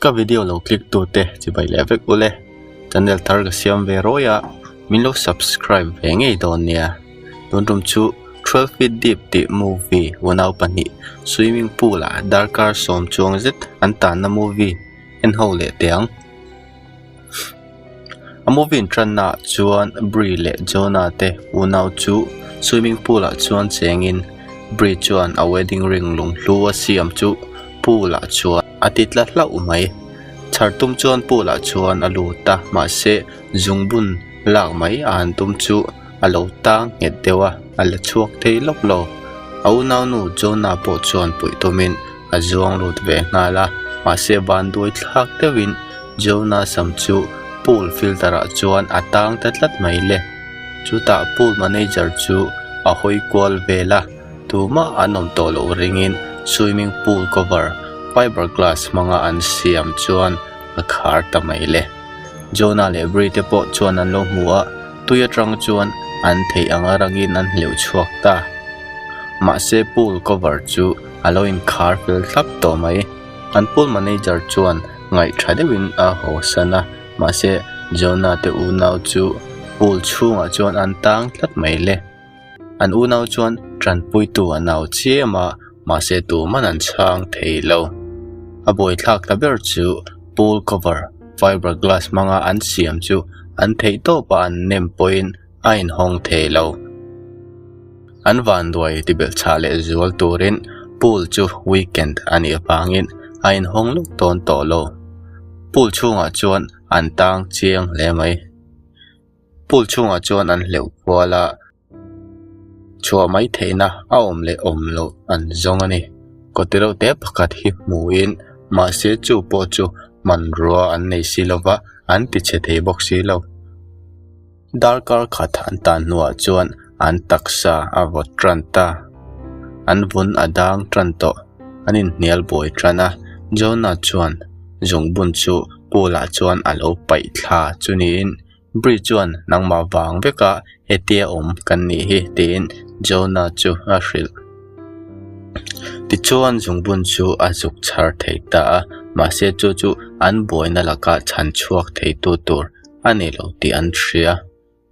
Ka video lo click tu te chibai leh vek ule. Channel thar ka siam ve rawi a, min lo subscribe ve ngei dawn nia. Tun tum chu 12 feet deep tih movie unau pahnih swimming pool ah darkar sawm chuang zet an tanna movie en ho leh teh ang. A movie in tanna ah chuan Brie leh Jonah te unau chu swimming pool ah chuan chengin Brie chuan a wedding ring lunghlu a siam chu pool ah chuan a ti tla hlauh mai. Chhar tum chuan pool ah chuan a lut a mahse zungbun lak mai a han tum chu a lo tang nghet deuh a a la chhuak thei lawk lo. A unaunu Jonah pawh chuan puih tumin a zuang lut ve nghal a mahse vanduai thlak deuhin Jonah sam chu pool filter ah chuan a tang ta tlat mai le. Chutah pool manager chu a hawi kual vel a, tumah an awm tawh loh ringin swimming pool cover fiber glass hmanga an siam chuan a khar ta mai le. Jonah leh Brie te pawh chuan an lo hmu a, tui atang chuan an theih anga rangin an hleuh chhuak ta. Mahse pool cover chu a lo inkhar fel thlap tawh mai. An pool manager chuan ngaih tha deuhin a haw san a, mahse Jonah te unau chu pool chhungah chuan an tang tlat mai le. An unau chuan tanpuitu an au chiam a, mahse tuman an chhang thei lo. A buaithlak ta ber chu pool cover fiber glass hmanga an siam chu an theih tawpah an nem pawhin a inhawng thei lo. An vanduai tibelh chhah leh zual turin pool chu weekend a nih avangin a inhawng lawk dawn tawh lo. Pool chhungah chuan an tang chiang hle mai. Pool chhungah chuan an hleuh kual a, chhuah mai theihna a awm leh awm loh an zawng a ni. Kawti reuh te pakhat hi hmuhin mahse chu pawh chu hmanrua an nei si lova an ti chhe thei bawk si lo. Darkar khat an tan hnuah chuan an taksa a vawt tan ta. An vun a dang tan tawh. An inhnial buai tan a, Jonah chuan zungbun chu pool ah chuan a lo paih thla chu niin Brie chuan nangmah vang veka hetia awm kan nih hi tiin Jonah chu a hrilh. Tichuan zungbun chu a zuk chhar thei ta a, mahse chu chu an buaina lakah chhan chhuak theitu tur a ni lo tih an hria.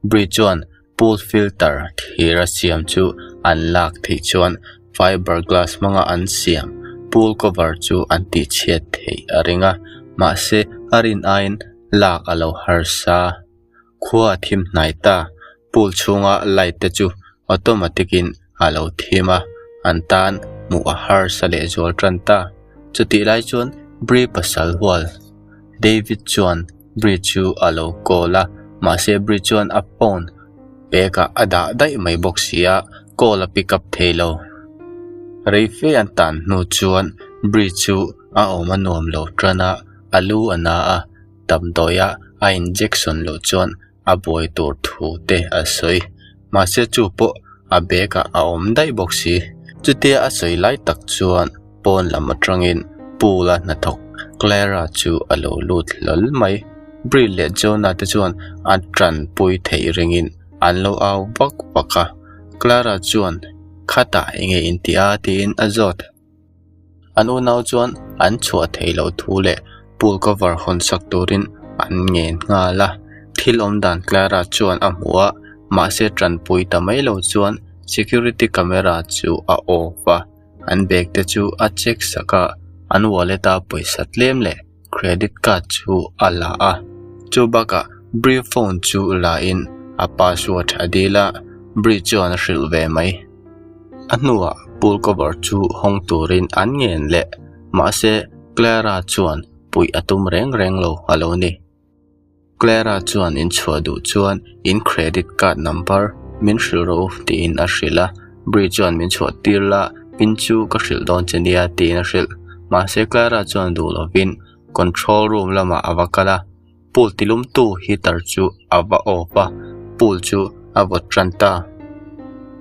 Brie chuan pool filter thir a siam chu an lak theih chuan fiber glass hmanga an siam pool cover chu an tihchhiat theih a ring a, mahse a rin aiin lak a lo harsa. Khua a thim hnai ta, pool chhunga light te chu automatic in a lo thim a, an tan hmuh a harsa leh zual tan ta. Chutih lai chuan Brie pasal hual David chuan Brie chu a lo call a, mahse Brie chuan a phone bag ah a dah daih mai bawk si a, call a pick up thei lo. Rei fe an tan hnu chuan Brie chu a awm a nuam lo tan a, a lu a na a, damdawi a a injection loh chuan a buai tur thu te a sawi. Mahse chu pawh a bag ah a awm daih bawk si. Chutia a sawi lai tak chuan pawn lam atangin pool a hnathawk Clara chu a lo lut hlawl mai. Brie leh Jonah te chuan a tanpui theih ringin an lo au vak vak a. Clara chuan khatah enge intih a tiin a zawt. An unau chuan an chhuah theih loh thu leh pool cover hawn sak turin an ngen nghal a. Thil awm dan Clara chuan a hmu a, mahse tanpui ta mai lo chuan security camera chu a off a, an bag te chu a check sak a, an wallet a pawisa tlem leh credit card chu a la a. Chu bakah Brie phone chu la in a password a dil a, Brie chuan a hrilh ve mai. A hnuah pool cover chu hawng turin an ngen leh mahse Clara chuan puih a tum reng reng lo a lo ni. Clara chuan in chhuah duh chuan in credit card number min hrilh rawh u tiin a hrilh a, Brie chuan min chhuah tir la pin chu ka hrilh dawn che nia tiin a hrilh. Mahse Clara chuan duh lovin control room lamah a va kal a, pool tilumtu heater chu a va off a, pool chu a vawt tan ta.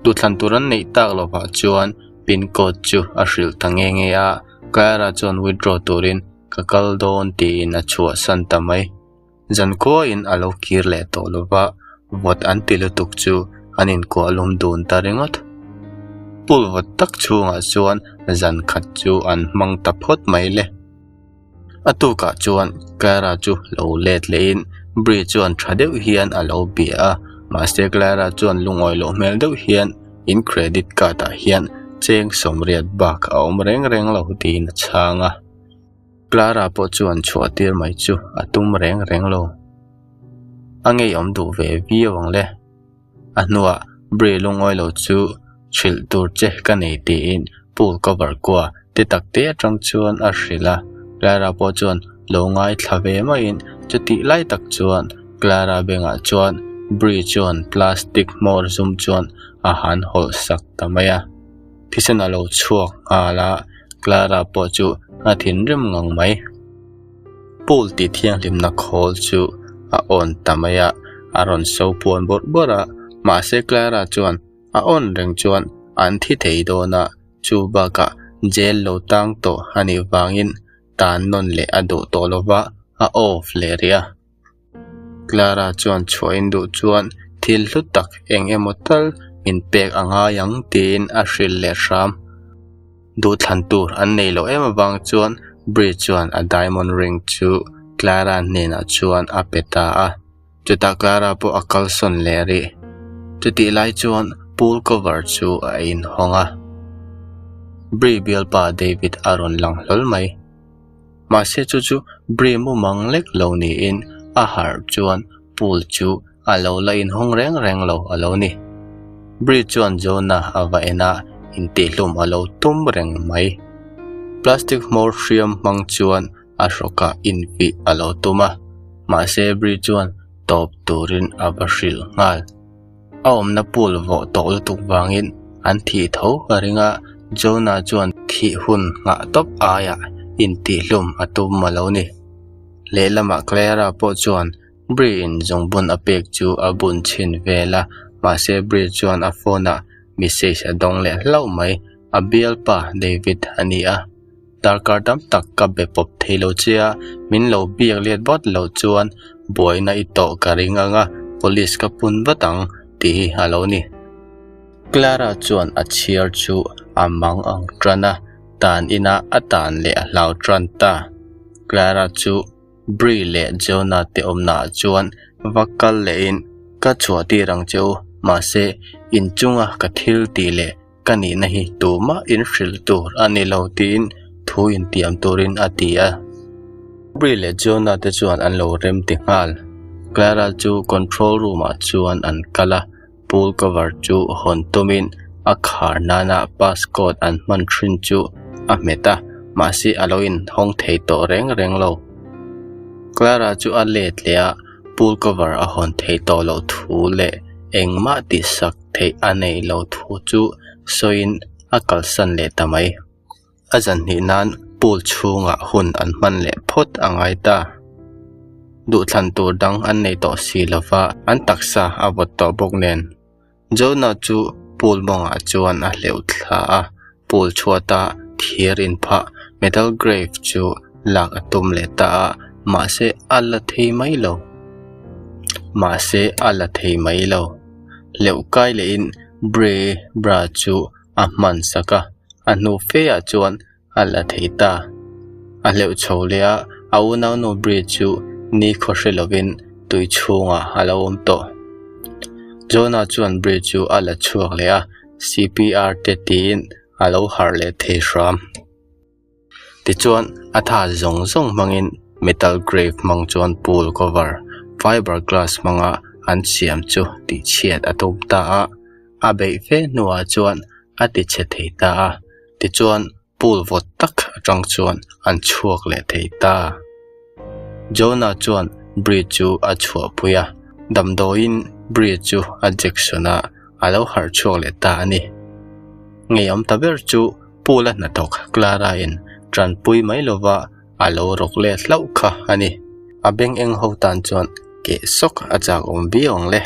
Duhthlan tur an neih tak lovah chuan pin code chu a hrilh ta nghe nghe a, Clara chuan withdraw turin ka kal dawn tiin a chhuahsan ta mai. Zankhuain a lo kir leh tawh lova, vawt an ti lutuk chu an inkuah lum dun ta ringawt. Pool vawt tak chhungah chuan zan khat chu an hmang ta phawt mai le. A tukah chuan Clara chu lo let lehin Brie chuan tha deuh hian a lo bia a, mahse Clara chuan lungawi loh hmel deuh hian in credit card ah hian cheng sawmriat bak a awm reng reng lo tiin a chhang a. Clara pawh chuan chhuah tir mai chu a tum reng reng lo. A ngeiawm duh ve viau ang le. A hnuah Brie lungawi lo chu hrilh tur che ka nei tiin pool cover kua ti tak te atang chuan a hrilh a. Clara pawh chuan lo ngaithla ve maiin chutih lai tak chuan Clara bengah chuan Brie chuan plastic hmawr zum chuan a han hawlh sak ta mai a. Thisen a lo chhuak nghal a, Clara pawh chu a thinrim ngang mai. Pool tih thianghlimna khawl chu a awn ta mai a, a rawn so puan bawrh bawrh a, mahse Clara chuan a awn reng chuan an thi thei dawn a, chu bakah jail lo tang tawh a nih vangin tan nawn leh a duh tawh lova a off leh rih a. Clara chuan chhuahin duh chuan thil hlu tak eng emaw tal min pek a ngai ang tiin a hrilh leh hram. Duhthlan tur an nei loh em avang chuan Brie chuan a diamond ring chu Clara hnenah chuan a pe ta a. Chutah Clara pawh a kalsawn leh rih. Chutih lai chuan pool cover chu a inhawng a. Brie bialpa David a rawn lang hlawl mai. Mahse chu chu Brie mumang lek lo niin a harh chuan pool chu a lo la inhawng reng reng lo a lo ni. Brie chuan Jonah a va en a, intihhlum a lo tum reng mai. Plastic hmawr hriam hmang chuan a hrawkah invih a lo tum a, mahse Brie chuan tawp turin a va hrilh nghal. A awmna pool vawh tawh lutuk vangin an thih tho a ring a, Jonah chuan thih hun nghah tawp aiah intihhlum a tum a lo ni. Lehlamah Clara pawh chuan Brie in zungbun a pek chu a bun chhin vel a, mahse Brie chuan a phone ah message a dawng leh hlauh mai, a bialpa David a ni a. Darkar tam tak ka be pawp thei lo che a, min lo biak let vat loh chuan buaina i tawh ka ring ang a, police ka pun vat ang tih hi a lo ni. Clara chuan a chhiar chu a mang ang tan a, tan ina a tan leh a hlau tan ta. Clara chu. Brie leh Jonah te awmnaah chuan va kal lehin ka chhuah tir ang che u, mahse inchunga ka thil tih leh ka nihna hi tumah in hrilh tur a ni lo tiin thu intiam turin a ti a. Brie leh Jonah te chuan an lo rem ti nghal. Clara chu control room ah chuan an kal a, pool cover chu hawn tumin a khar nana passcode an hman thin chu a hmet a, mahse a lo inhawng thei tawh reng reng lo. Clara chu a let leh a, pool cover a hawn thei tawh loh thu leh engmah tihsak theih a neih loh thu chu sawiin a kalsan leh ta mai. A zan hnih nan pool chhungah hun an hman leh phawt a ngai ta. Duhthlan tur dang an nei tawh si lova an taksa a vawt tawh bawk nen. Jonah chu pool mawngah chuan a hleuh thla a, pool chhuata thir inphah metal grave chu lak a tum leh ta a, mahse a la thei mai lo. Mahse a la thei mai lo. Hleuh kai lehin Brie bra chu a hman sak a, a hnu fe ah chuan a la thei ta. A hleuh chho leh a, a unaunu Brie chu ni khaw hre lovin tui chhungah a lo awm tawh. Jonah chuan Brie chu a la chhuak leh a, CPR te tiin a lo harh leh thei hram. Tichuan, a tha zawng zawng hmangin metal grave hmang chuan pool cover fiber glass hmanga an siam chu tihchhiat a tum ta a, a beih fe hnuah chuan a ti chhe thei ta a, tichuan pool vawt tak atang chuan an chhuak leh thei ta. Jonah chuan Brie chu a chhuahpui a, damdawiin Brie chu a jection a, a lo harh chhuak leh ta a ni. Ngeiawm ta ber chu Pool a hnathawk Clara in tanpui mai lova a lo rawk let hlauh kha a ni. A beng eng ho tan chuan keh sawk a chak awm viau ang le.